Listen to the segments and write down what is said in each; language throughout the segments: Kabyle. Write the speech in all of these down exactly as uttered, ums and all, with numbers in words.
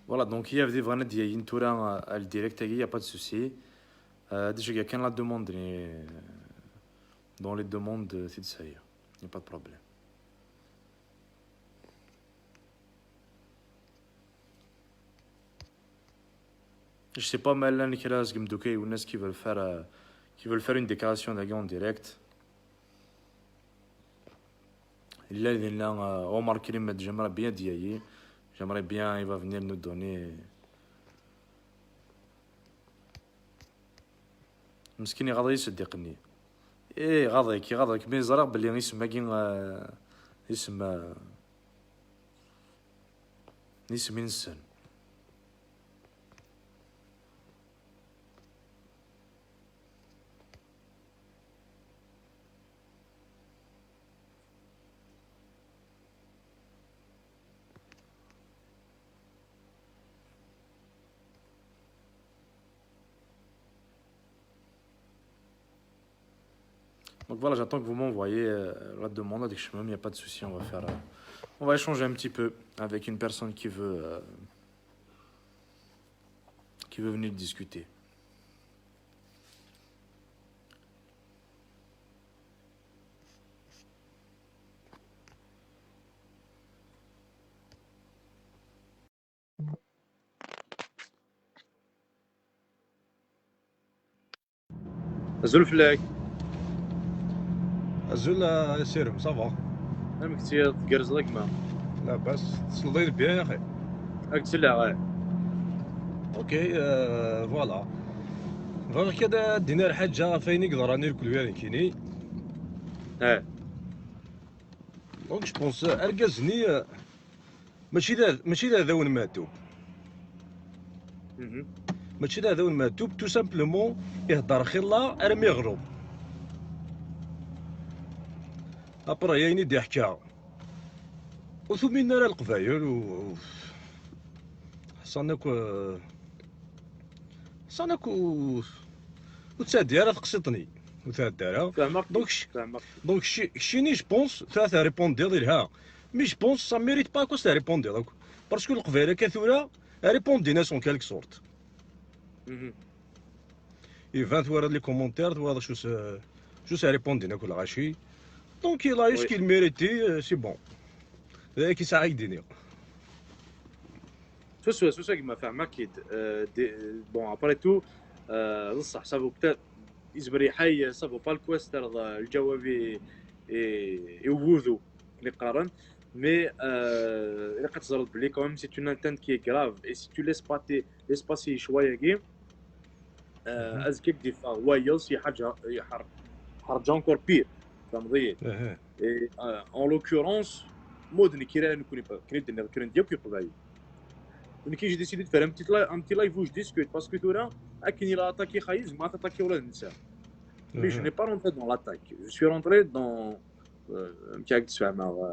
Voilà, donc il y a des vrais diayin tura, euh, le direct, il n'y a pas de souci. Euh, déjà, il y a qu'un la demande, euh, dans les demandes, euh, c'est ça, il n'y a pas de problème. Je sais pas, mais là, Nicolas, qui veulent faire, euh, qui veulent faire une déclaration en direct. Il y a, euh, Omar Krim, j'aimerais bien d'y aller. J'aimerais bien, il va venir nous donner. Meskin, iɣaḍ-iyi Seddiq-nni. Eh, iɣaḍ-ik, iɣaḍ-ik, mais ẓriɣ belli isem-agi, euh, isem, euh, isem-nsen. Donc voilà, j'attends que vous m'envoyez, euh, la demande, avec chemin, il n'y a pas de souci, on va faire, euh, on va échanger un petit peu avec une personne qui veut, euh, qui veut venir discuter. Azul fell-ak. Azul, a Sirem, ça va? Amek tt-, tgerrzeḍ a gma? Labas, tesleḍ-iyi-d bien, yaxi? Ad k-selleɣ, eh. Ok, euh, voilà. Bɣiɣ kan ad d-iniɣ lḥaǧa ɣef wayen i yeḍran irkel wiyaḍ nekkini. Eh. Donc, je pense, euh, argaz-nni, euh, mačči d a-, mačči d aɛdaw n Meɛtub. Mhm. Mačči d aɛdaw n Meɛtub, tout simplement, ihedder xilla armi iɣleb. Après, ayen i d-iḥka, ur tumin ara Leqbayel, u, u, ḥṣan akk, euh, ḥṣan akk, u, ur ttɛeddi ara teqsiṭ-nni. Ur tɛeddi ara. Fehmeɣ. Donc, kc-, fehmeɣ. Donc, kci-, keččini, je pense, tura tɛerripundiḍ ilha. Mais je pense, ça mérite pas akk ad s-tɛerripundiḍ akk. Parce que Leqbayel akka tura, répondin-as en quelque sorte. Mhm. Iban twalaḍ les commentaires, twalaḍ acu s-, acu s-répondin akk lɣaci. Donc, il a eu ce qu'il méritait, euh, c'est bon. D aya i sɛiɣ ad k-d-iniɣ. Swaswa, swaswa a gma, fehmeɣ-k-id. Euh, de-, bon, après tout, euh, d ṣṣeḥ, ça vaut peut-être, izmer iḥay, ça vaut pas le coup ad s-terreḍ, euh, lǧawab i, i, i wudu, akken i qqaren. Mais, euh, ilaq ad teẓreḍ belli quand même, c'est une atteinte qui est grave. Et si tu laisses pas tes, laisses passer ccwaya-agi, euh, mhm, azekka ad k-d-iffeɣ wayeḍ, si ḥaǧa, iḥer-, ḥerǧa encore pire. Tfehmeḍ-iyi? Aha. Et, euh, en l'occurrence, ma d nekk i ra-, nekkni, akken i d-nniɣ, kkren-d yakk Iqbayel. Nekk, j'ai décidé de faire un petit li-, un petit live où je discute, parce que tura, akken i la attaqué Xayi, zemreɣ ad attaqué ula d netta. Mais je, mhm, n'ai pas rentré dans l'attaque. Je suis rentré dans, euh, amek ara k-d-sfehmeɣ, euh,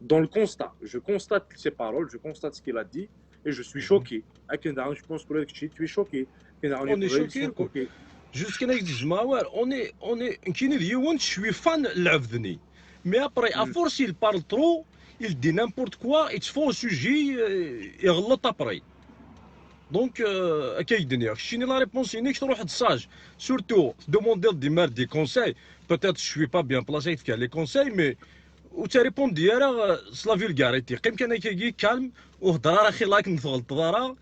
dans le constat. Je constate ses paroles, je constate ce qu'il a dit, et je suis, mhm, choqué. Akken daɣen, je pense que ula d kečči, tu es choqué. Akken daɣen, on est choqué, choqués. Juste kan ad k-d-jemɛeɣ awal, on est, on est, nekkini d yiwen, je suis fan n lɛebd-nni. Mais après, à, mm, force, il parle trop, il dit n'importe quoi, il se fout au sujet, euh, iɣelleḍ après. Donc, euh, akka i d-nniɣ. Keččini la réponse-inek truḥ-d sage. Surtout, tdemandiḍ-d dima des conseils. Peut-être je suis pas bien placé ad k-fkeɣ les conseils, mais ur ttrépondis ara, euh, s la vulgarité. Qqim kan akkagi, calme, ur hedder ara xilla akken tɣelṭeḍ ara.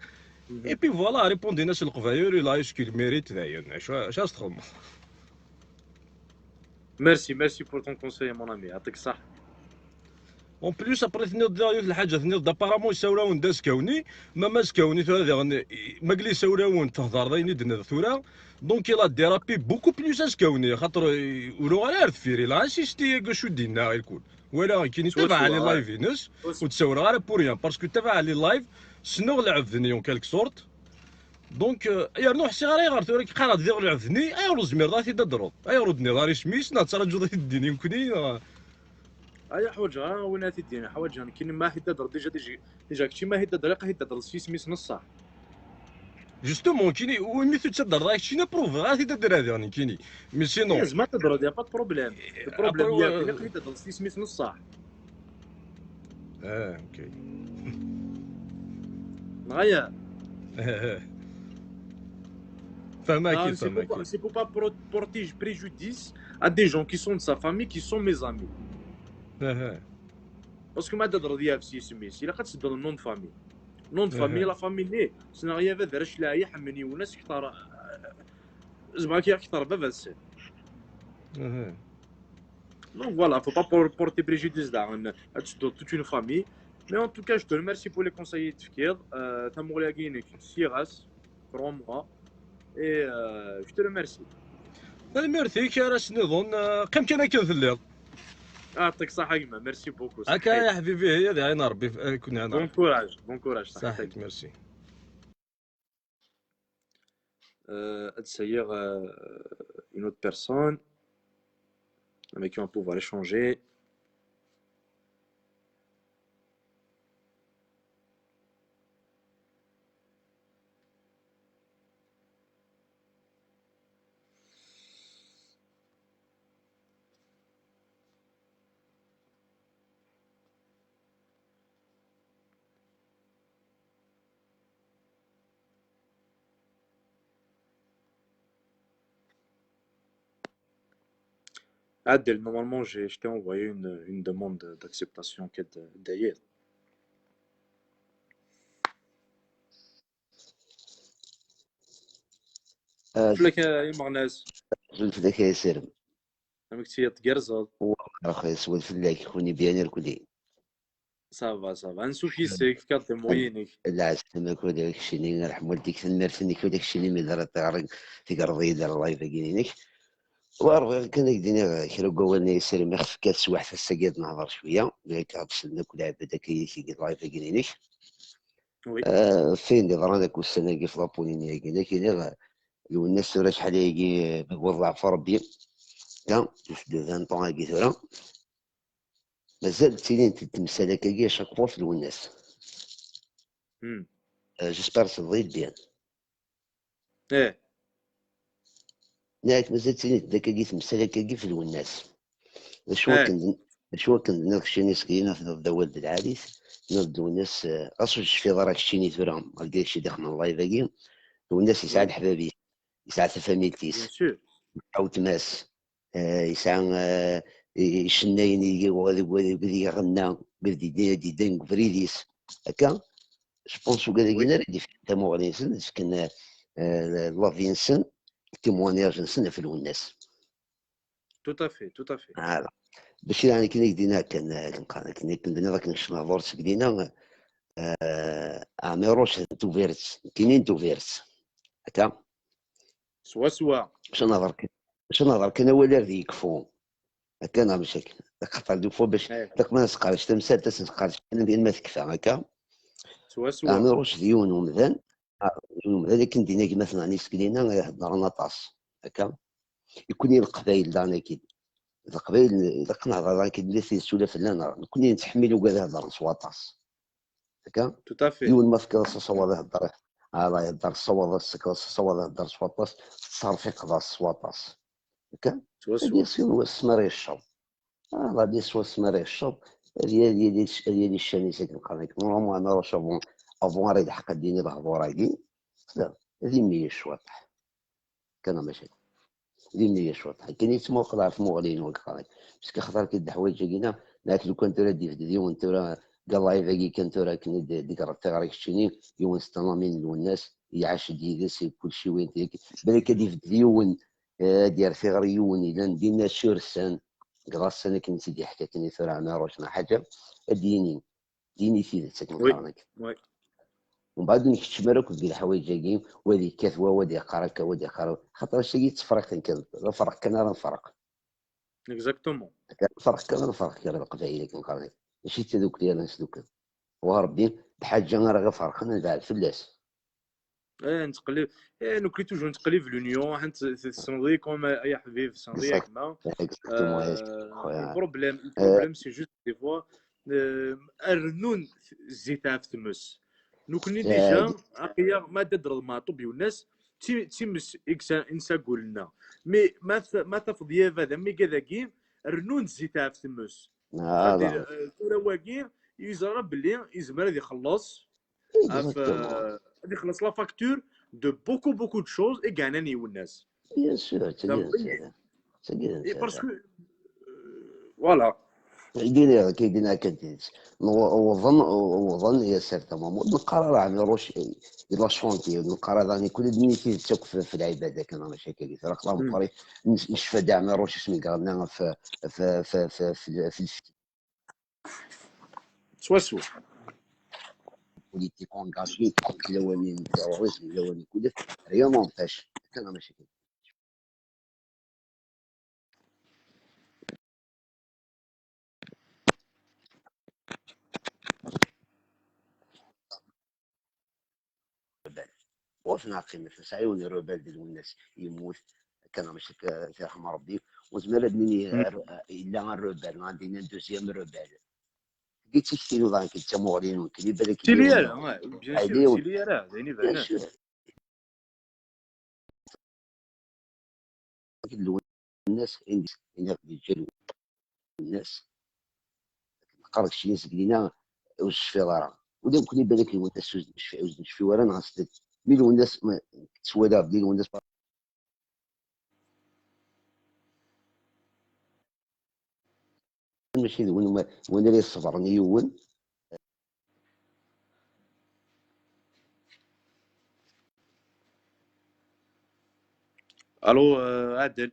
Mhm. Et puis voilà, répondin-as Leqbayel, il a eu ce qu'il mérite, dayen. Acu, acu ara s-txedmeḍ? Merci, merci pour ton conseil, mon ami. Yɛeṭṭik ṣṣeḥḥa. En plus, après, tenniḍ-d yiwet lḥaǧa, tenniḍ-d apparemment yessawel-awen-d azekka-nni, ma, ma azekka-nni tura diɣen, ma yella yessawel-awen-d, thedreḍ ayen i d-tenniḍ tura, donc il a dérapé beaucoup plus azekka-nni, xaṭer, eh, ur uɣal ara ar deffir, il a insisté deg wacu d-yenna irkul. Wala, nekkini ttabaɛeɣ les live-ines, ur d-ssawleɣ ara pour rien, parce que ttabaɛeɣ les live, ssneɣ lɛebd-nni en quelque sorte, Donc, euh, yernu ḥṣiɣ ara ayɣer tura k-qqareɣ-d diɣ lɛebd-nni, ayɣer ur tezmireḍ ara ad t-id-tadreḍ? Ayɣer ur d-tenniḍ ara isem-is, neɣ tettraǧuḍ ad t-id-tini nekkni, neɣ? Aya ḥwaǧeɣ ara win ara t-id-yini, ḥwaǧeɣ nekkini ma ad t-id-tadreḍ déjà, déjà, déjà kečči ma ad t-id-tadreḍ, ilaq ad t-id-tadreḍ s yisem-is neṣṣaḥ. Justement, nekkini, imi ur t-id-tadreḍ ara keččini, prouveɣ ara ad t-id-tadreḍ diɣ nekkini. Mais sinon. Ih, zemreḍ ad t-tadreḍ, y a pas de problème. Le problème, après, ya, euh, ilaq ad t-id-tadreḍ s yisem-is neṣṣaḥ. Ah, ok. Rien. Femme Ah, acquis, c'est femme pour, acquis. C'est pour pas pro- porter préjudice à des gens qui sont de sa famille, qui sont mes amis. Ah, Parce que ma d-adreḍ yaf si isem-is, il a le nom de famille. Nom de famille, Ah. La famille, c'est n'a rien à voir avec la famille, ou ناس كثر زعما كي كثر بابا السن. Ah. Donc voilà, faut pas por- porter préjudice à toute toute une famille. Mais en tout cas, je te remercie pour les conseils et tout. Euh, t'as mon lien, crois-moi. Et euh, je te remercie. Tanemmirt-ik, ara s-nniḍen, eh, qqim kan akken telliḍ. Ah, يعطيك الصحة يما, merci beaucoup. Akka, ya ḥbibi, ad iɛin Rebbi, eh, kun iɛin Bon Rebbi. Courage, bon courage. Saḥit, merci. Euh, ad essayer euh, une autre personne avec qui on va pouvoir échanger. Adel, normalement, j'ai, je t'ai envoyé une, une demande d'acceptation qui est de- d'hier. Ah, Fell-ak, euh, Imeɣnas. Azul fell-ak ay asirem. Amek tgiḍ, tgerrzeḍ? Axi swal fell-ak, kuni bien irkuli. Ça va, ça va. Ansuf yis-k, fkiɣ-d tamuɣli-inek. Lɛeslama kuli, keččini, rḥem waldik, tanemmirt-nnek ula keččini mi d ara teɣriḍ, tegreḍ-iyi-d ar live-agi-inek. Wa bɣiɣ kan ad k-d-iniɣ kra n wawal-nni ay asirem, ixef kan teswiɛt ass-agi ad nehḍer cwiya, mi akka ɣ-d-sellen akk lɛibad akka yid-k deg live-agi-inek. Oui. Ah, f ayen d-iḍran akk ussan-agi f la Polynésie-agi, ad k-iniɣ, ah, Lwennas tura acḥal ayagi, ah, deg uḍeɛf Rebbi. Kan, plus de vingt ans-agi tura. Mazal ttilint-d temsal akkagi à chaque fois f Lwennas. Hmm. Ah, j'espère tebɣiḍ bien. Eh, Nniɣ-ak mazal ttilint-d akkagi temsal akkagi f Lwennas. D acu Eh. akken d-, d acu akken d-nniɣ keččini seg yina tniḍ-d awal d lɛali-t, tniḍ-d Lwennas, ah, ɣas ur tecfiḍ ara keččini tura, malgré kečči d-ixedmen live-agi, Lwennas yesɛa Oui. leḥbab-is, yesɛa tafamilt-is, Bien sûr. yesɛa weltma-s, ah, yesɛa, ah, i-, icennayen i, i, i, i, i iɣenna, i d-yeddan deg ubrid-is. Akka, je pense ugad-agi Oui. ara d-ifken tamuɣli-nsen, ad fken, ah, la vie-nsen, témoignage-nsen ɣef Lwennas. Tout à fait, tout à fait. Voilà. Bac yeɛni akken i k-d-iniɣ kan, akken qqaren, akken, akken d-nniɣ akken kecmeɣ ɣur-s seg dinna, ah, Ɛmiruc n Tubiret, nekkini n Tubiret. Akka? Swa swa. Bac ad nehḍer kan, bac ad nehḍer kan awal ar d yekfu. Akka neɣ mačči akken? Dak xaṭer du fois bac, Eh. dak ma nesqerdec tamsalt, ad as-nesqerdec kan din ma tekfa, akka? Swa swa. Ɛmiruc d yiwen umdan, ah, yiwen umdan akken d-iniɣ gma-tneɣ n isekli-nni, iheddren aṭas, akka? Nekkni Leqbayel daɣen akid. Leqbayel, ilaq ad nehḍer daɣen akid, la tidet ula fell-aneɣ. Nekkni nettḥemmil ugar ad heddren s waṭas. Akka? Tout à fait. Yiwen ma tefkiḍ-as asawaḍ ihedder, ala ihedder s waṭas, tefkiḍ-as asawaḍ ihedder s waṭas, tetterfiqeḍ-as s waṭas. Akka? Swa Ad swa. yas yiwen wass mi ara yecceḍ. Ah, ad yas wass mi ara yecceḍ. Ad yali, ad yali, ad yali ccan-is akken qqaren. Normalement, Ɛmiruc avant, avant ara yelḥeq ad d-yini lehdur-agi. Xla, ad yemmeyyez cwiṭ. Kan mačči. Ad yemmeyyez cwiṭ. Akken yettmuqul ɣer tmuɣli-inu, akken qqaren. Parce que xaṭer kan d leḥwayeǧ-agi-na, neɣ lukan tura d-yebded yiwen tura deg live-agi kan tura akken i d-, d-tegreḍ tiɣri keččini, yiwen s tanamin n Lwennas, iɛac-d yid-s i kulci win tigi. Balak ad d-yebded yiwen, eh, ad d-yerr tiɣri yiwen yellan dinna sur scène, deg la scène akken i tt-id-yeḥka akken i tura Ɛmiruc neɣ ḥaǧa, ad d-yini, d-yini tidet akken Oui. qqaren akken. Oui. Umbeɛd ur nkeččem ara akk deg leḥwayeǧ-agi, wa ad yekkat wa, wa ad yeqqar akka, wa ad yeqqar wa. Xaṭer ass-agi d tefriqt kan, d afreq kan ara nferq. Exactement. Nferq kan ara nferq gar Leqbayel akken qqaren. Mačči d tadukli ara nesdukkel. Wa Rebbi, d ḥaǧa ara ɣ-iferqen, ad nebɛed fell-as. Eh, nettqellib, eh, nekkni toujours nettqellib l'union, ḥna t-, t-, tessneḍ-iyi comme, eh, ay aḥbib, tessneḍ-iyi Exact. gma. Exactement, yes. Euh, Xoya. Le problème, le Euh, problème, c'est juste des fois, euh, rennun zzit ɣef tmes. Nekkni euh, déjà, aql-aɣ ma d-adreḍ Meɛṭub Yunes, d ti-, d times i yesa-, i nesagul-nneɣ. Mais ma t-, ma tafeḍ yabad am igad-agi, rennun zzit ɣef tmes. ah, Xaṭer, là. euh, tura wagi, yeẓra belli yezmer ad ixelleṣ ɣef, ad ixelleṣ la facture de beaucoup, beaucoup de choses i yeɛnan i Lwennas. Bien sûr, c'est bien, c'est bien. C'est bien, c'est bien. Parce que, euh, voilà. Idini, idini akken tidet. Wwḍen, wwḍen i asar tamamut. Neqqar ara Ɛmiruc, di la chantier, neqqar ara nekk ula d nitni tettak f, f lɛibad akken, maca akka, di tara xla meqqri, necfa-d Ɛmiruc asmi iɣenna f, f, f, f, f, f lfti. Swaswa. Politique engagée, lawan n terrorisme, lawan n kullec, rien n'empêche. Akken, maca akka. Ur tneɣ qqimet, nesɛa yiwen rebelle di Lwennas yemmut, kan mačči k-, tirḥem Rebbi, ur nezmir ad nini ar-, illa rebelle, neɣ ad d-nini deuxième rebelle. Tagi d tikti-inu daɣen, d tamuɣli-inu, nekk d ibalak. Tili ara, ouais, bien sûr, tili ara, d ayen ibanen. Bien sûr. Lwennas, iniɣ di ǧǧa Lwennas, neqqar keččini seg dinna ur tecfiḍ ara. Ula d nekkni balak Lwennas ur s-necfi, ur s-necfi ara, neɣ s-, mi Lwennas, ma, ttwaliɣ di Lwennas, mačči d win, win ara iṣebren i yiwen. Allô, euh, Adel.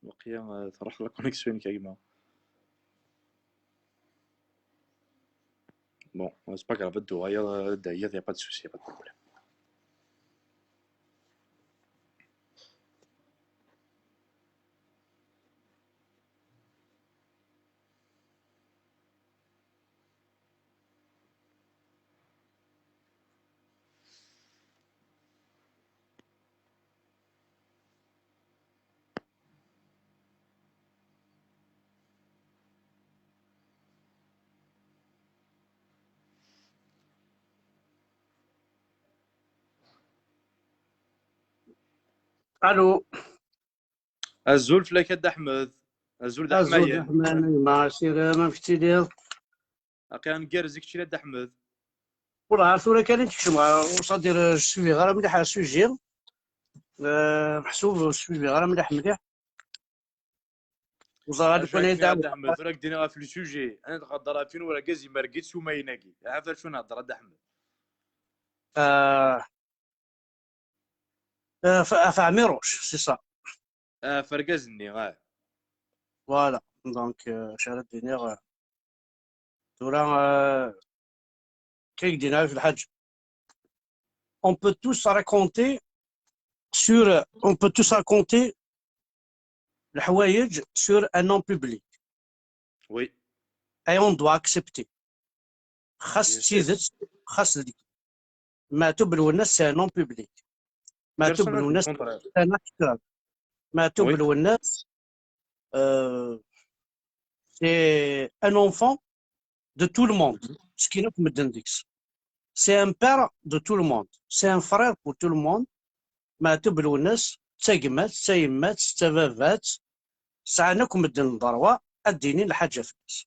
Waqila, euh, truḥ la connexion-ik a gma. Bon, c'est pas grave, ad d-uɣaleɣ, euh, ad d-ɛyiḍ, y a pas de souci, y a pas de problème. Allô. Azul fell-ak a Dda Ḥmed. Azul d aḥmayan. Azul d aḥmayan, a gma Sirem, amek tettiliḍ? Aql-aɣ ngerrez, i kečč a Dda Ḥmed? Wala, ar tura kan i d-kecmeɣ, ur s-, ad dire, ur swiɣ ara mliḥ ar sujet. Eh, meḥsub ur swiɣ ara mliḥ mliḥ. Ur ẓriɣ ara lukan ay d-ɛawdeɣ. Tura ad k-d-iniɣ ɣef le sujet. Ad nehder ɣef yiwen urgaz imerreg-d s umayen-agi. Ɛaf acu nehder a Dda Ḥmed. Ah, ah, f-, ɣef Ɛmiruc, c'est ça. Ah, ɣef urgaz-nni, ah. Voilà, donc, euh, acu ara d-iniɣ, euh, tura, euh, kra i k-d-yenna Ɛarif Lḥaǧ. On peut tous raconter sur, on peut tous raconter leḥwayeǧ sur un nom public. Oui. Et on doit accepter. Xas d tidet, xas d, Meɛtub Lwennas, c'est un nom public. Meɛtub Lwennas, c'est un acteur. Meɛtub Lwennas, euh, c'est un enfant de tout le monde. Skin akk medden deg-s. C'est un père de tout le monde. C'est un frère pour tout le monde. Meɛtub Lwennas, d tagmat, d tayemmat, d tababat, sɛan akk medden ddrewa ad d-inin lḥaǧa fell-as.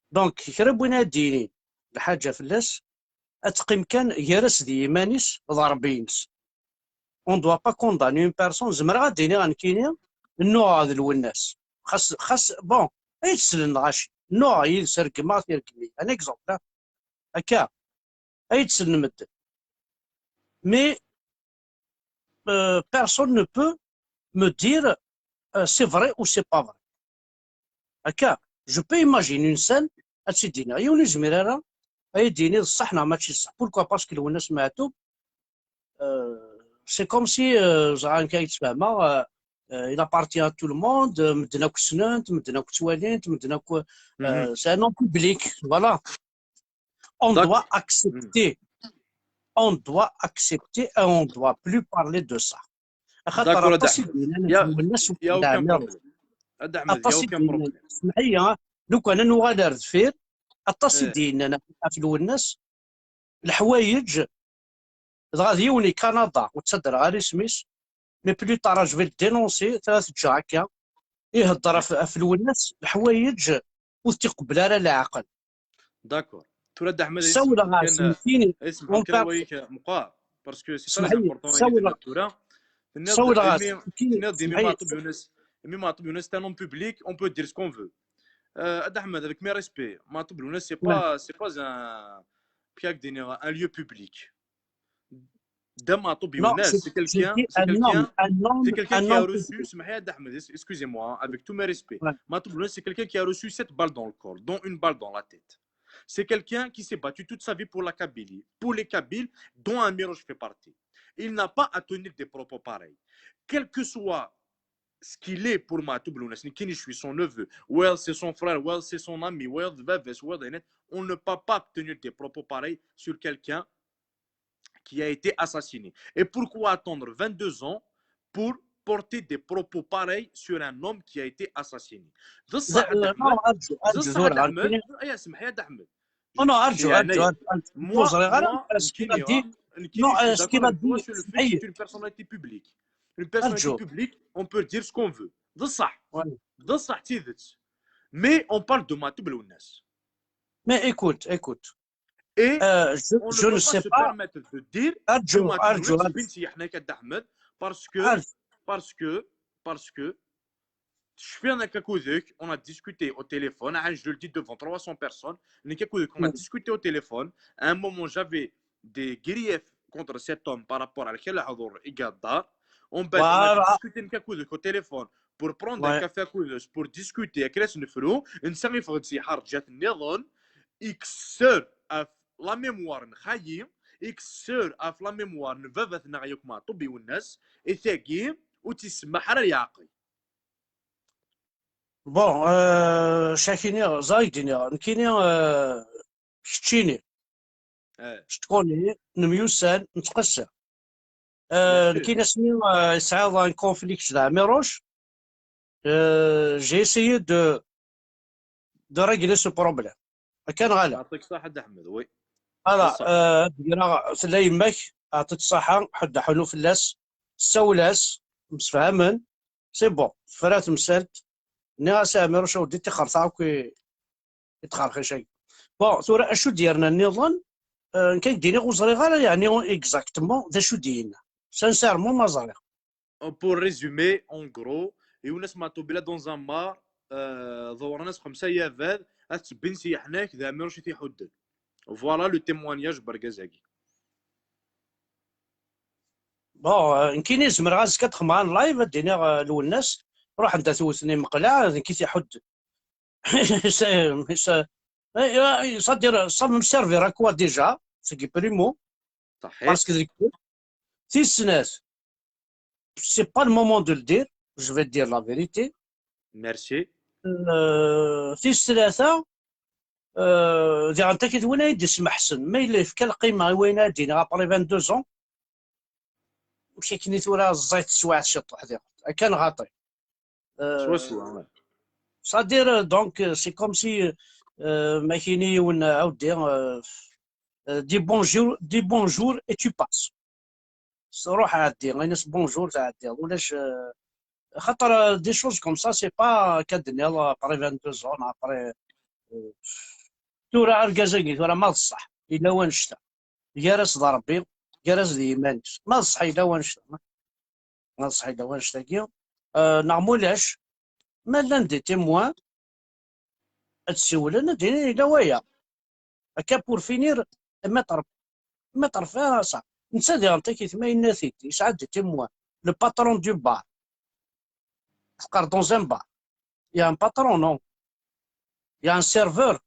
Donc, kra n win ad d-yinin lḥaǧa fell-as, ad teqqim kan gar-as d yiman-is d Ṛebbi-ines. On doit pas condamner une personne. Zemreɣ ad d-iniɣ nekkini, nnuɣeɣ d Lwennas. Xas, xas, bon, ay d-slen lɣaci. Nnuɣeɣ yid-s, reggmeɣ-t, ireggem-iyi. Un exemple, hein. Akka, ay d-slen medden. Mais, euh, personne ne peut me dire, euh, c'est vrai ou c'est pas vrai. Akka, je peux imaginer une scène, ad tt-id-iniɣ. Yiwen ur yezmir ara ad yi-d-yini d ṣṣeḥ neɣ mačči d ṣṣeḥ. Pourquoi? Parce que Lwennas Meɛtub, euh, c'est comme si, euh, ẓran kan yettfehmeɣ, euh, euh, il appartient à tout le monde, euh, medden akk ssnen-t, medden akk ttwalin-t, medden akk, euh, c'est un nom public, voilà. On doit accepter. On doit accepter et on doit plus parler de ça. Axaṭer aṭas i d-yennan ɣef Lwennas Uked Ɛmiruc. Aṭas i d-yennan. Semḥ-iyi, lukan ad nuɣal ar deffir, aṭas i d-yennan ɣef Lwennas, leḥwayeǧ, dɣa d yiwen i Kanada, ur ttadreɣ ara isem-is, mais plus tard je vais le dénoncer, tura teǧǧa akka, ihedder ɣef, ɣef Lwennas, leḥwayeǧ ur t-iqebbel ara leɛqel. D'accord. Tura Dda Ḥmed, ssawleɣ-as, nekkini, اسمح كده وياك مقار، parce que c'est très important. Tura tenniḍ imi, tenniḍ imi Maɛṭub Yunes, imi Maɛṭub Yunes, c'est un homme public, on peut dire ce qu'on veut. Euh, Dda Ḥmed, avec mes respects, Maɛṭub Yunes, c'est pas, c'est pas un, un lieu public. Dda Maɛṭub Yunes, c'est quelqu'un, c'est quelqu'un, c'est quelqu'un qui a reçu, اسمح لي Dda Ḥmed, excusez-moi, avec tous mes respects. Maɛṭub Yunes, c'est quelqu'un qui a reçu sept balles dans le corps, dont une balle dans la tête. C'est quelqu'un qui s'est battu toute sa vie pour la Kabylie, pour les Kabyles, dont Amirouche fait partie. Il n'a pas à tenir des propos pareils. Quel que soit ce qu'il est pour Maɛṭub Yunes, nekkini, je suis son neveu, ou c'est son frère, ou c'est son ami, ou on ne peut pas tenir des propos pareils sur quelqu'un qui a été assassiné. Et pourquoi attendre vingt-deux ans pour porter des propos pareils sur un homme qui a été assassiné? D ṣṣeḥ, Dda Ḥmed. D ṣṣeḥ, Dda Ḥmed. Ay, اسمح لي Dda Ḥmed. Non, non, arju, arju, arju. Moi, moi, nekkini, nekkini, je suis d'accord avec toi sur le fait que c'est une personnalité publique. Une personnalité publique, on peut dire ce qu'on veut. D ṣṣeḥ. D ṣṣeḥ, d tidet. Mais on parle de Maɛṭub Yunes. Mais écoute, écoute. Et euh, je, on ne peut pas se permettre de dire que Maɛṭub Yunes, Dda Ḥmed, parce que, parce que, parce que, je fais un kakuduk, on a discuté au téléphone, hein, je le dis devant trois cents personnes, on a discuté au téléphone. À un moment, j'avais des griefs contre cet homme par rapport à la Khalahdur Igadar. On a discuté au téléphone pour prendre un café à Koudous, pour discuter, à Kres Nefrou, une série de Harjat Nedon, X la mémoire n xayi, X la mémoire n baba-tneɣ yakk Maɛṭub Yunes, et tagi, ur tt-isemmaḥ ara leɛqel. Bon, euh, cakini, ẓay dini, nekkini, euh, keččini. Je te connais, nemyussan, nettqeṣṣir. Euh, nekkini asmi, euh, yesɛiḍ un conflit d Ɛmiruc, euh, j'ai essayé de, de régler ce problème. Akken ɣala. Yeɛṭik ṣṣeḥḥa Dda Ḥmed, oui. Voilà, euh, ad d-greɣ, tella yemma-k, yeɛṭik ṣṣeḥḥa, ḥedd aḥunu fell-as, tessawel-as, msefhamen, c'est bon, tefra temsalt, nniɣ-as i Ɛmiruc a weddi, tixerṣa akk i, i txerxic-agi. Bon, tura acu d-yerna nniḍen, euh, nekk ad k-d-iniɣ ur ẓriɣ ara, yeɛni exactement d acu d-yenna. Sincèrement ma ẓriɣ. Pour résumer, en gros, Yunes Maɛṭub ila dans un mar, euh, ḍewren-as xemsa yabad, ad t-ttbin s yiḥnak, d Ɛmiruc i t-iḥudden. Voilà le témoignage n urgaz-agi. Bon, euh, nekkini zemreɣ azekka ad xedmeɣ un live, ad d-iniɣ, euh, Lwennas, ruḥ anda tewten imeqlaɛ, d nekk i t-iḥudden. C'est, c'est, c'est-à-dire, ça me servira à quoi déjà? C'est du primo. Parce que tis snat, c'est pas le moment de le dire, je vais te dire la vérité. Merci. Euh, tis tlata, euh, diɣen takit win ay d-ismeḥsen, ma yella yefka lqima i wayen ay d-iniɣ après vingt-deux ans, akken i tura ẓẓayet teswiɛt ciṭuḥ diɣen. Akka neɣ xaṭi? Euh, c'est-à-dire, donc, c'est comme si, euh, ma kini yiwen, euh, awdi, euh, euh, dis bonjour, dis bonjour et tu passes. Ruḥ ɛeddi, ini-as bonjour, tɛeddiḍ. Ulac, euh, xaṭer, euh, des choses comme ça, c'est pas akka d-tenniḍ, euh, après vingt-deux ans, après, euh, tura argaz-agi, tura ma d ṣṣeḥ, yella wanect-a. Gar-as d Ṛebbi, gar-as d yiman-is. Ma d ṣṣeḥ yella wanect-a. Ma d ṣṣeḥ yella wanect-agi. Euh, neɣ ma ulac, ma llan des témoins, ad siwlen, ad d-inin yella waya. Akka pour finir, maître, maître Ferasa. Netta diɣen takit ma yenna-t-id, yesɛa des témoins. Le patron du bar. Teqqar dans un bar. Il y a un patron, non? Il y a un serveur.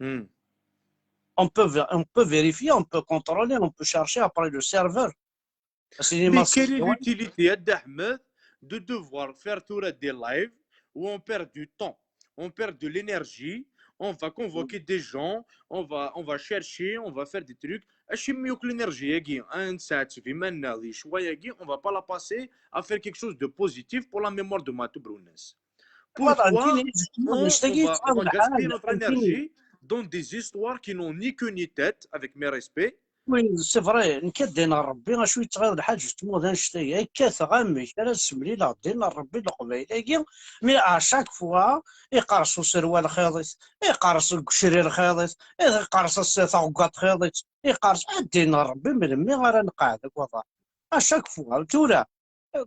On peut, on peut vérifier, on peut contrôler, on peut chercher après le serveur. Mais quelle est l'utilité, Dda Ḥmed, de devoir faire tura des lives où on perd du temps, on perd de l'énergie, on va convoquer des gens, on va, on va chercher, on va faire des trucs. Acimi akk l'énergie-agi, ad tt-nesɛa d ccwaya-agi, on va pas la passer à faire quelque chose de positif pour la mémoire de Maɛṭub Lwennas. Pourquoi on, on va, on va gaspiller notre énergie dans des histoires qui n'ont ni queue ni tête, avec mes respects, Oui, c'est vrai, nekk ad d-iniɣ Rebbi acu yettɣiḍ lḥal, justement, d annect-agi. Kkateɣ amek ara semlileɣ ddin n Rebbi n Leqbayel-agi, mais à chaque fois, iqerṣ userwal xeḍ-it, iqerṣ deg ucrir xeḍ-it, iqerṣ s-, taɣeggaṭ xeḍ-it, iqerṣ, a ddin n Rebbi, melmi ara nqeɛɛed deg uḍar? À chaque fois, tura,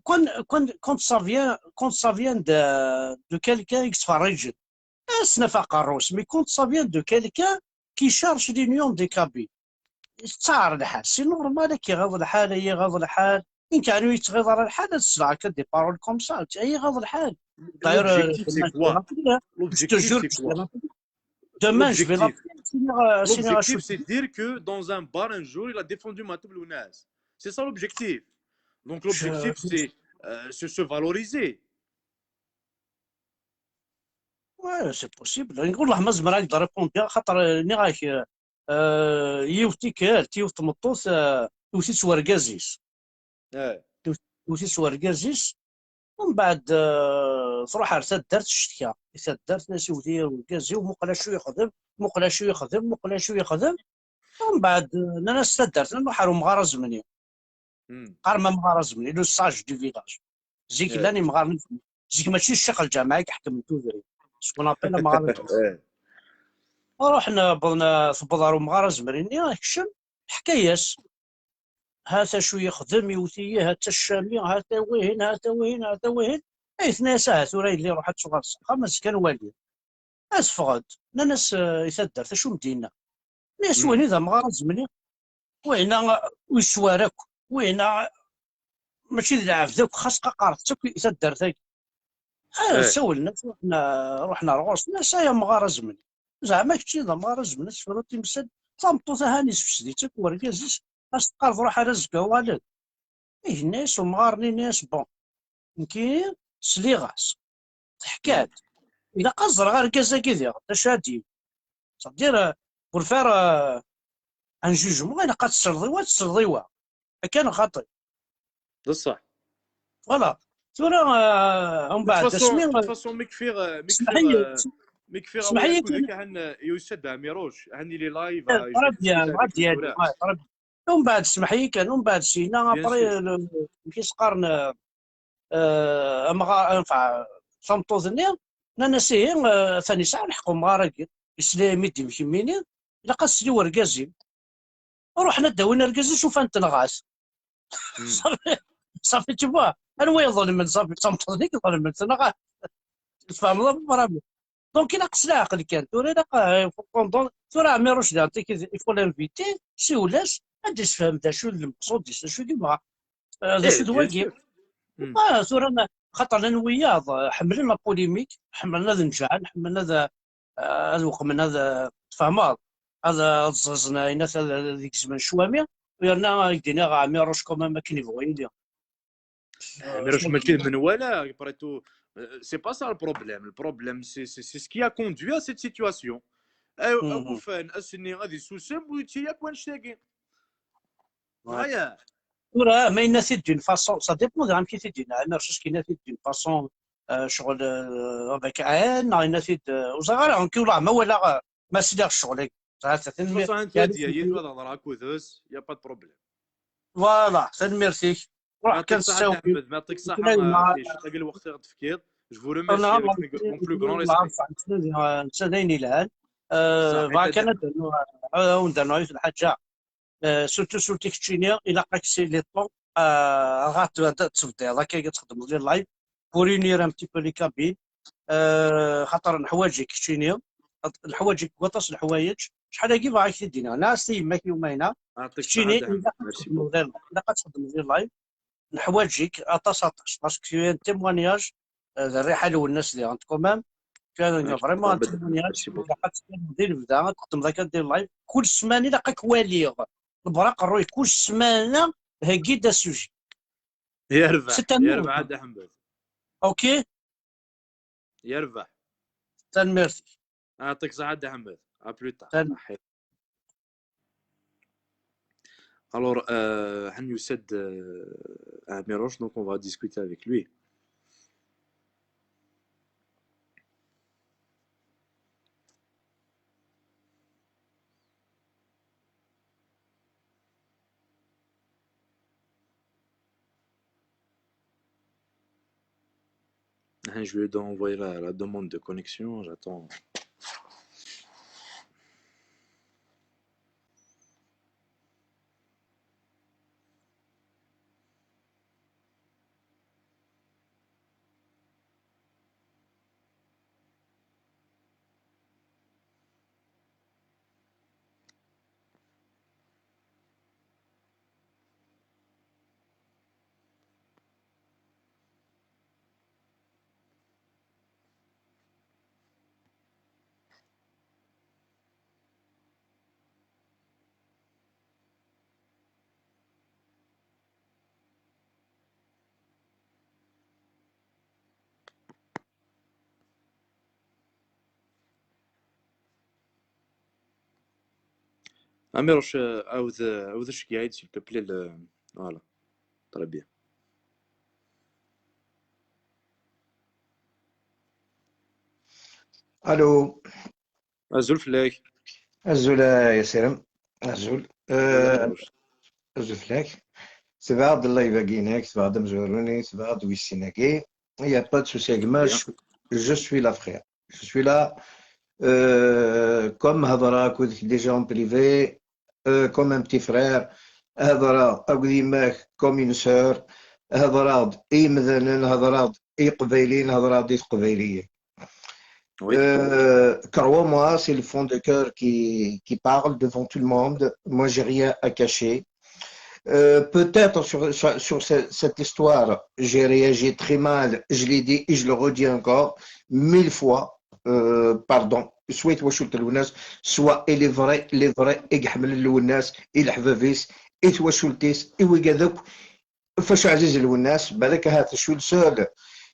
quand, quand, quand ça vient, quand ça vient de, de quelqu'un i yettferriǧen, ad s-naf aqerru-s, mais quand ça vient de quelqu'un qui cherche l'union des Kabyles, yettaɛer lḥal. C'est normal, ad k-iɣaḍ lḥal, ad yi-iɣaḍ lḥal. Nekk ɛni ur yettɣiḍ ara lḥal ad sleɣ akka des paroles comme ça, ad yi-iɣaḍ lḥal. D'ailleurs, euh, L'objectif, c'est quoi? je te L'objectif, jure que c'est je vais quoi? l'appeler. Demain, je vais L'objectif. L'appeler. Sinon, euh, sinon, L'objectif, je- c'est de dire que dans un bar, un jour, il a défendu Matou Lounas. C'est ça l'objectif. Donc, Je- l'objectif, c'est euh, se, se valoriser. Ouais, c'est possible. Nqul, والله ما زمر هكذا répondre, خاطر نيراك، euh, yiwet tikkelt, yiwet tmeṭṭut, euh, iwet-itt wergaz-is. Eh. Iwet-itt wergaz-is, ومن بعد, euh, تروح على taddart تشتكى. I taddart, nnan-as iwet-iyi wergaz-iw, muqel acu yexdem, muqel acu yexdem, muqel acu yexdem. ومن بعد, euh, nnan-as taddart, nruḥ ar umɣar azemni. Hmm. Qqaren amɣar azemni, le sage du village. Zik Eh. Llan imɣaren, zik mačči ccix lǧameɛ i iḥekmen tudrin. Ce qu'on appelle amɣar azemni. Eh. Ruḥen, wwḍen, tewweḍ ɣer umɣar azemri-nni, ikcem, ḥka-yas. Hata acu yexdem, iwet-iyi, hata ccami, hata wihin, hata wihin, hata wihin. Ay tenna-yas, aha tura yelli, ruḥ ad tuɣal s axxam, azekka ad nwali. Ad teffeɣ-d. Nnan-as, eh, i taddart, acu m-d-yenna? Nnan-as, Hmm. Wihina d amɣar azemni. Wihina ur yeswar akk. Wihina mačči d lɛebd akk, xas qaqret-tt akk i taddart-agi. Ah, Eh. sawlen-as, ruḥen, ruḥen ar ɣur-s. Nnan-as, ay amɣar azemni. Zeɛma kečči d amɣar azemni, tefruḍ timsal, tameṭṭut ahan yessefsed-itt akk wergaz-is, as-teqqareḍ ruḥ ar azekka uɣal-d. Ihi yenna-yas umɣar-nni, yenna-yas, bon, nekki sliɣ-as, teḥka-d, ilaq ad ẓreɣ argaz-agi diɣ, d acu ad d-yini. C'est-à-dire, euh, pour faire, euh, un jugement, ilaq ad tesleḍ i wa, ad tesleḍ i wa. Akka neɣ xaṭi? D ṣṣeḥ. Voilà. Tura, euh, De umbeɛd, toute façon, asmi, de toute euh, façon, mi kfiɣ, euh, mi kfiɣ, اسمح لي، euh, mi kfiɣ اسمح لي akud kan, euh, yusa-d Ɛmiruc, hani les lives, Eh, euh, je vais Rebbi, discuter avec Rebbi, lui tura. Ouais, Rebbi. Umbeɛd, smeḥ-iyi kan, umbeɛd sina, Bien après, sûr. le, amek i s-qqaren, euh, euh, amɣar, enfin, tameṭṭut-nni, nnan-as, ihi, euh, atan yesɛa lḥeqq umɣar-agi, yesla imi d-imkemmini, ilaq ad tesli wergaz-im. Ruḥen ad d-awin argaz-is, ufan-t nɣan-t. Hmm. Safi, safi, tu vois, anwa iḍelmen, safi, d tameṭṭut-nni iḍelmen, tenɣa-t. Tfehmeḍ, bravo. Donc, ilaq s leɛqel kan. Tura ilaq, euh, pendant, tura Ɛmiruc, il faut l'inviter, siwel-as, ad d-isefhem d acu n lmeqsud-is, d acu i yebɣa. Euh, d Eh, acu d bien wagi? sûr. Hmm. Ah, tura, xaṭer llan wiyaḍ, euh, ḥemmlen la polémique, ḥemmlen ad nǧeɛlen, ḥemmlen ad, euh, ad weqmen, ad, euh, tfehmeḍ? Ad, ad ẓẓiẓen, ayen ad, ad gezmen ccwami, yerna ad k-d-iniɣ Ɛmiruc quand même akken yebɣu yili. Ɛmiruc mačči d menwala, après tout, euh, c'est pas ça le problème. Le problème, c'est, c'est, c'est ce qui a conduit à cette situation. Euh, Mhm. Ufan ass-nni ad yessusem u yetti akk wannect-agi. Ouais. Aya. Tura, ma yenna-t-id d'une façon, ça dépend de amek i t-id-yenna. Ɛmiruc, est-ce qu'il yenna-t-id d'une façon, euh, ccɣel, euh, avec haine, neɣ yenna-t-id, euh, ur ẓriɣ ara, nekki ula ma walaɣ, euh, ma sliɣ ccɣel-agi. Ẓriɣ, De toute façon, yani, anta d yaya ad hḍreɣ akked-s, y a pas de problème. Voilà, tanemmirt-ik. Ruḥ kan Yeɛṭik ṣṣeḥḥa, tessawel. Ḥmed, yeɛṭik ṣṣeḥḥa, Ula euh, yemɛa- ɣef lḥiṭ-agi lweqt i ɣ-d-tefkiḍ. Je vous remercie avec mes grands, plus grands respects. Netta d ayen yelhan. Euh, Ṣaḥit bɣa kan a ad d-rnuɣ, ad awen-d-rnuɣ yiwet n lḥaǧa. Euh, surtout, surtout keččini, ilaq-ak si les temps, euh, ad, ad tebdiḍ akka, ad txedmeḍ les lives pour unir un petit peu les Kabyles. Euh, xaṭer neḥwaǧ-ik keččini, neḥwaǧ-ik deg waṭas n leḥwayeǧ. Acḥal-agi bɣiɣ ad k-t-id-iniɣ. Nniɣ-as i yemma-k i umayna, Yeɛṭik ṣṣeḥḥa keččini, a Dda Ḥmed. ilaq ad txedmeḍ les lives, ilaq ad txedmeḍ les lives. Neḥwaǧ-ik aṭas, aṭas, parce que tu es un témoignage, euh, d rriḥa n Lwennas diɣen, quand même. Tu es un, vraiment un témoignage. Ilaq ad teqqimeḍ di lebda, ad txedmeḍ akka des lives. Kul ssmana ilaq ad k-waliɣ. Ḍebber aqerruy, kul ssmana, heggi-d asuji. Yerbeḥ, C'est un yerbeḥ ordre. A Dda Ḥmed. Ok? Yerbeḥ. Tanemmirt-ik. Yeɛṭik ṣṣeḥḥa a Dda Ḥmed. À plus tard. Tanemmirt. Alors, euh, Hani Youssed, euh, Amirouche, donc on va discuter avec lui. Hein, je lui ai envoyé la, la demande de connexion, j'attends. Amiruc, euh, عاود، عاود الشكايد, s'il te plaît, le, voilà. Très bien. Allô. Azul fell-ak. Azul a Yasirem. Azul. Euh, azul fell-ak. Tebɛeḍ live-agi-inek, tebɛeḍ amezwaru-nni, tebɛeḍ wis sin-agi. Il n'y a pas de souci, a gma. Je, je suis là, frère. Je suis là, euh, comme hedreɣ akked-k déjà en privé, euh, comme un petit frère. Hedreɣ akked yemma-k comme une sœur. Hedreɣ-d i yimdanen, hedreɣ-d i Yiqbayliyen, hedreɣ-d i Teqbayliyin. Oui. Euh, crois-moi, c'est le fond de cœur qui, qui parle devant tout le monde. Moi, j'ai rien à cacher. Euh, peut-être sur, sur, sur ce- cette histoire, j'ai réagi très mal, je l'ai dit et je le redis encore mille fois. Euh, pardon, soit twacult n Lwennas, soit il est vrai, il est vrai, i iḥemmel Lwennas, i leḥbab-is, i twacult-is, i wigad akk, fac ɛziz Lwennas, balak ahat je suis le seul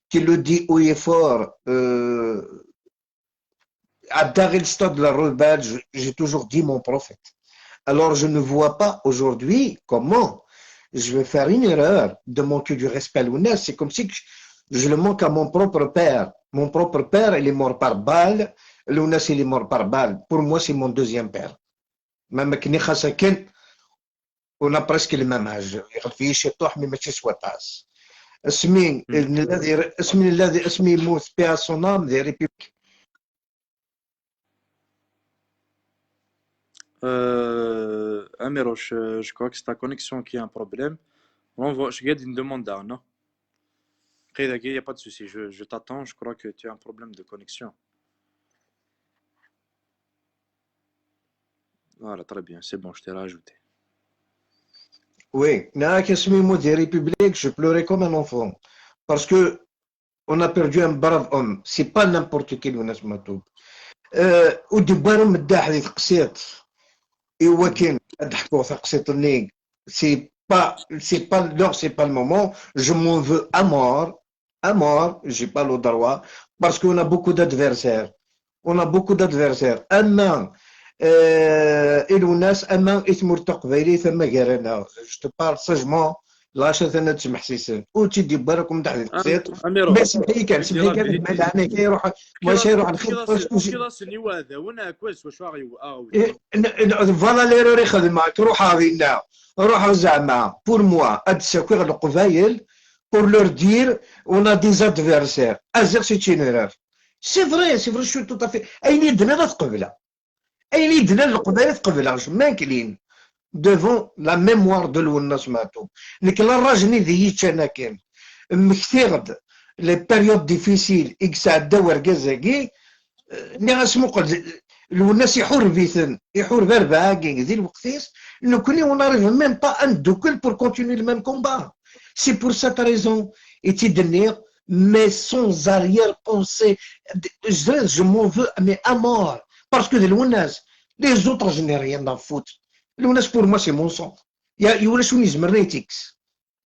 qui le dit haut et fort, euh, à Daryl Stade la Rebelle, je- j'ai toujours dit mon prophète. Alors je ne vois pas aujourd'hui comment je vais faire une erreur de manquer du respect à Lwennas. C'est comme si que je le manque à mon propre père. Mon propre père, il est mort par balle. Lwennas, il est mort par balle. Pour moi, c'est mon deuxième père. Même Kni Khasaken, on a presque le même âge. Iɣleb-iyi ciṭuḥ, mais mačči s waṭas. Asmi, Hmm. nella di, asmi nella di, asmi yemmut, paix à son âme, di République. Euh, Amiruc, euh, je crois que c'est ta connexion qui a un problème. Renvoie, je garde une demande là, non? Après, il n'y a pas de souci, je, je t'attends, je crois que tu as un problème de connexion. Voilà, très bien, c'est bon, je t'ai rajouté. Oui, nniɣ-ak asmi yemmut di République, je pleurais comme un enfant. Parce que on a perdu un brave homme. C'est pas n'importe qui, Lwennas Matoub. Euh, ur d-yewwi ara umeddaḥ di teqsiṭ i wakken ad d-ḥkuɣ taqsiṭ-nni. C'est pas, c'est pas l'heure, c'est pas le moment. Je m'en veux à mort. À mort, j'ai pas le droit. Parce qu'on a beaucoup d'adversaires. On a beaucoup d'adversaires. Ama, euh, i Lwennas, ama i tmurt taqbaylit, ama gar-aneɣ. Je te parle sagement. Lɣaci atan ad ttmeḥsisen. Ur tt-id-yewwi ara umeddaḥ di teqsiṭ. Amiruc, Mais semmeḥ-iyi kan, semmeḥ-iyi kan, ma lɛana-k, iruḥ, maca iruḥ lxir. Tefkiḍ-asen i waɛdawen, ɛekkaz s wacu aɣ-yewwi. Voilà l'erreur i xedmeɣ, ruḥeɣ dinna, ruḥeɣ zeɛma, pour moi, ad d-ssakiɣ Leqbayel, pour leur dire, on a des adversaires. Aziɣ, c'est une erreur. C'est vrai, c'est vrai, je suis tout à fait, ayen i d-tenniḍ ad qebleɣ. Ayen i d-nnan Leqbayel ad qebleɣ, je m'incline devant la mémoire de Lwennas Matoub. Nekk la rraj-nni d iyi-ččan akken. Mmektiɣ-d les périodes difficiles i yesɛedda urgaz-agi, eh, nniɣ-as muqel, Lwennas iḥureb-iten, iḥureb arbaɛ-agi di lweqt-is, nekkni on n'arrive même pas à ndukkel pour continuer le même combat. C'est pour cette raison i tt-id-nniɣ, mais sans arrière-pensée. Je, je m'en veux, mais à mort. Parce que d Lwennas, les autres, je n'ai rien à foutre. Lwennas, pour moi, c'est mon sang. Ya, ulac win izemren ad t-yekkes.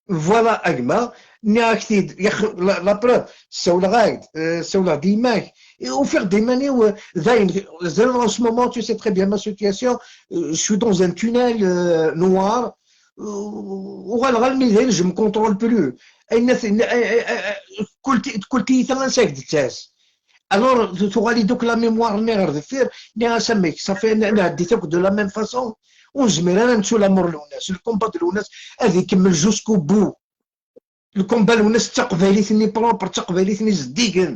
Voilà, a gma, nniɣ-ak-t-id, yax, la, la preuve, ssawleɣ-ak-d, euh, ssawleɣ-d i yemma-k, ufiɣ-d iman-iw, euh, dayen, en ce moment, tu sais très bien ma situation, euh, je suis dans un tunnel, euh, noir, uɣaleɣ almi dayen, je me contrôle plus. Ayen, ayen, ayen, ayen, kul ti-, kul tiyita ansa i k-d-tettas. Alors, tu-, tuɣal-iyi-d akk la mémoire-nni ɣer deffir, nniɣ-as amek, ça fait, n-, nɛeddi-t akk de la même façon. Ur nezmir ara ad nettu l'amour n Lwennas, le combat de Lwennas ad ikemmel jusqu'au bout. Le combat n Lwennas d taqbaylit-nni propre, d taqbaylit-nni zeddigen.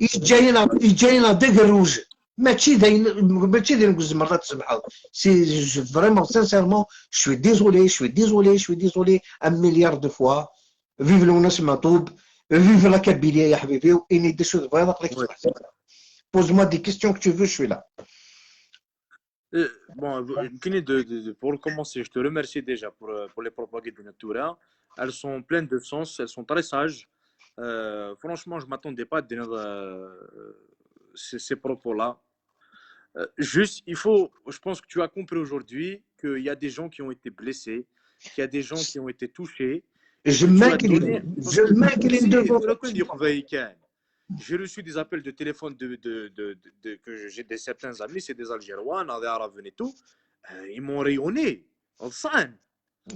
Yeǧǧa-yi-neɣ, yeǧǧa-yi-neɣ d agerruj. Mačči d ayen, mačči d ayen ur tzemreḍ ad tsemḥeḍ. Si, je, vraiment, sincèrement, je suis désolé, je suis désolé, je suis désolé, un milliard de fois. Vive Lwennas Matoub, vive la Kabylie, ya ḥbibi, ini-d acu tebɣiḍ, aql-ak. Pose-moi des questions que tu veux, je suis là. Euh, bon, de, de, de, pour commencer, je te remercie déjà pour, euh, pour les propos que tu as. Elles sont pleines de sens, elles sont très sages. Euh, franchement, je m'attendais pas à dire, euh, ces, ces propos-là. Euh, juste, il faut, je pense que tu as compris aujourd'hui qu'il y a des gens qui ont été blessés, qu'il y a des gens qui ont été touchés. Je m'incline, je m'incline devant. J'ai reçu des appels de téléphone de, de, de, de, de que j'ai de certains amis, c'est des Algérois, des Arabes et tout. Euh, ils m'ont rayonné.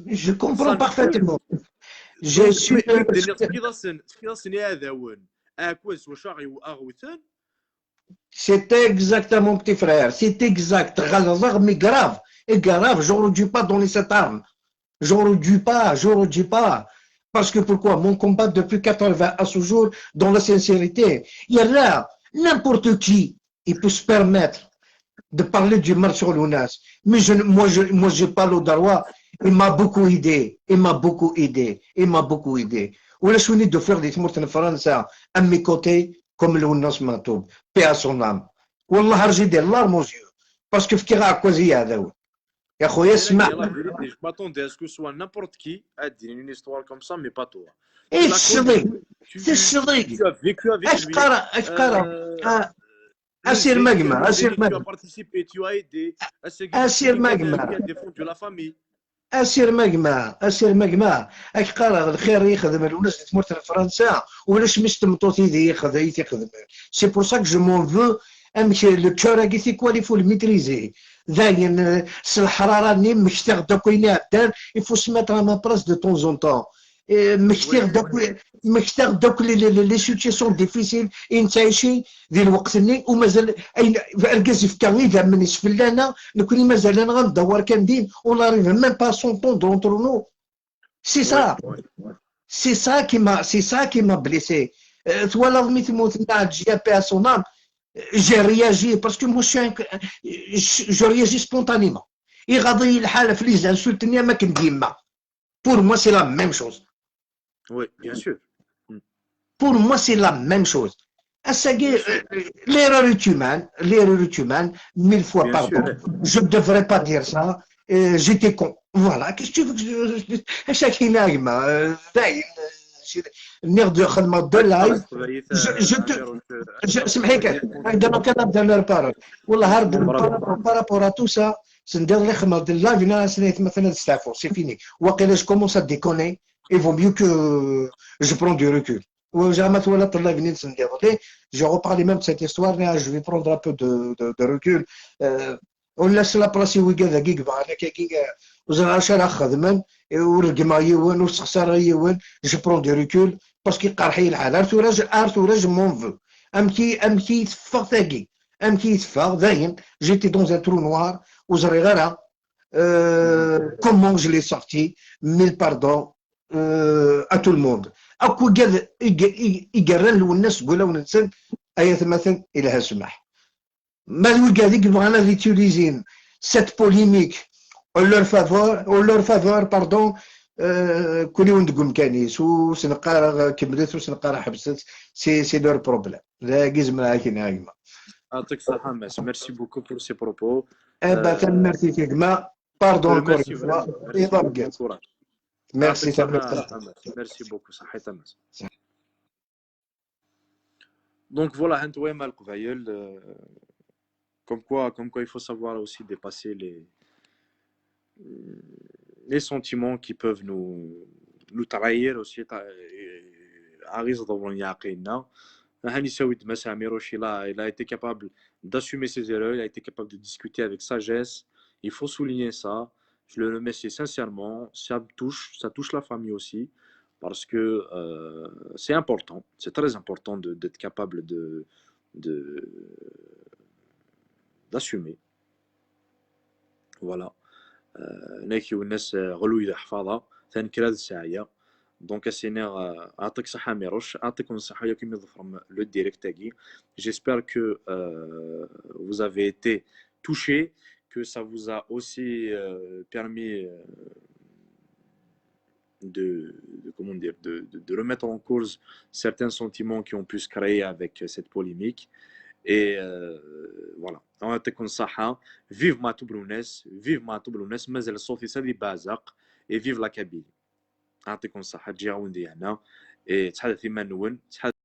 Je comprends parfaitement. Je suis. C'est exactement, petit frère. C'est exact. Grave. Et grave, j'aurais dû pas donner cette arme. J'aurais dû pas, j'aurais dû pas. Parce que pourquoi ? Mon combat depuis quatre-vingts à ce jour, dans la sincérité, il y a là, n'importe qui, il peut se permettre de parler du mal sur Lwennas. Mais je, moi, je, moi, j'ai pas le droit. Il m'a beaucoup aidé. Il m'a beaucoup aidé. Il m'a beaucoup aidé. ولا شوني دو فيغ دي تمورت فرنسا à mes côtés comme Lwennas Matoub, paix à son âme. والله رجي des larmes aux yeux. Parce que فكي غاكوزي هذا هو. يا خويا اسمع. Je m'attendais à ce que ce soit n'importe qui à dire une histoire comme ça, mais pas toi. ايه الشضيق؟ ايه الشضيق؟ اش قرا، اش قرا؟ اسير ماكما، اسير ماكما. اسير ماكما. اسير ماكما، اسير ماكما. اش قرا؟ الخير يخدم الولد في تمورت فرنسا، ولاش مش تمطوط يدي يخدم، يخدم. C'est pour ça que je m'en veux. امك le cœur اكي تيكوالي فو الميتريزي. داين، آه، س الحراره ني مكتاغ داك وين يعدان، il faut se mettre à ma place de temps en temps. آه، مكتاغ داك، مكتاغ داك les, les, les situations difficiles ينتعيشي ذي الوقت ني، ومازال اين اركز في كان اذا من يسفلانا نكوني مازال انا غندور كان دين، on arrive même pas à s'entendre entre nous. C'est ça. C'est ça qui m'a, c'est ça qui m'a blessé. Twalaḍ mi tmut Nadji, paix à son âme, j'ai réagi parce que moi je suis un, je, je réagis spontanément. Iɣaḍ-iyi lḥal ɣef les insultes-nni am akken d yemma. Pour moi c'est la même chose. Oui, bien sûr. Pour moi c'est la même chose. Ass-agi, euh, l'erreur est humaine, l'erreur est humaine, mille fois pardon. Je ne devrais pas dire ça. Euh, j'étais con. Voilà, qu'est-ce que tu veux que je... Chacun a ma, euh, داين, euh, نيغ دو خدمة de live. Je, je te, je, سمحي كان, هكذا ما كان نبدا نربارك. والله هارد par rapport à tout ça, سندير لي خدمة de live, هنا سنيت مثلا ستافور, c'est fini. واقيلا je commence à déconner, il vaut mieux que je prends du recul. وزعما توالى طلع بنين سندير لي, je reparle même de cette histoire, mais je vais prendre un peu de, de, de recul. Euh, ولا سلا بلاصي ويكا ذاكي كبار انا كاكي وزرع اش راه خدمن, ورقما يون وسخسر يون, je prends du recul parce que قرحي الحال. ار ثورا ار ثورا je m'en veux. امكي امكي تفغ ثاكي, امكي تفغ داين, j'étais dans un trou noir وزري غير, euh, comment je l'ai sorti, mille pardons, euh, à tout le monde. اكو قال يقرن لو الناس قول لو نسن ايات مثلا الها سمح. ما الوقع ذيك بغانا ذي توليزين cette polémique en leur faveur, en leur faveur, pardon, euh, كل يوم دقم كانيس وسنقارا كملت وسنقارا حبست, c'est, c'est leur problème. لا قزم راكي نايمة. يعطيك الصحة ماس, merci beaucoup pour ces propos. ايه با تنمرتي كيما, pardon encore une fois. ايه با بقيت. Merci, merci beaucoup, صحيت ماس. Donc voilà, هانت وين ما القبايل, euh, comme quoi, comme quoi il faut savoir aussi dépasser les, les sentiments qui peuvent nous, nous trahir aussi. عريض ضمن يعقينا. هاني سويد مسامير وشي, il a, il a été capable d'assumer ses erreurs, il a été capable de discuter avec sagesse. Il faut souligner ça. Je le remercie sincèrement. Ça me touche, ça touche la famille aussi. Parce que, euh, c'est important, c'est très important de, d'être capable de, de, d'assumer. Voilà. Euh, ناكي والناس غلو إذا حفاظة ثان كراد ساعية. Donc, a s-iniɣ, euh, يعطيك الصحة Mirouche, يعطيكم الصحة ياكم يظفرم le direct-agi. J'espère que, euh, vous avez été touchés, que ça vous a aussi, euh, permis, euh, de, de, comment dire, de, de, de remettre en cause certains sentiments qui ont pu se créer avec, euh, cette polémique. Et, euh, voilà. يعطيكم الصحة. Vive Matou Blounes, vive Matou Blounes, مازال الصوت يسال يبازق. Et vive la Kabylie. يعطيكم الصحة، تجي عوندي هنا. إيه، تحدث إيمان نون، تحدث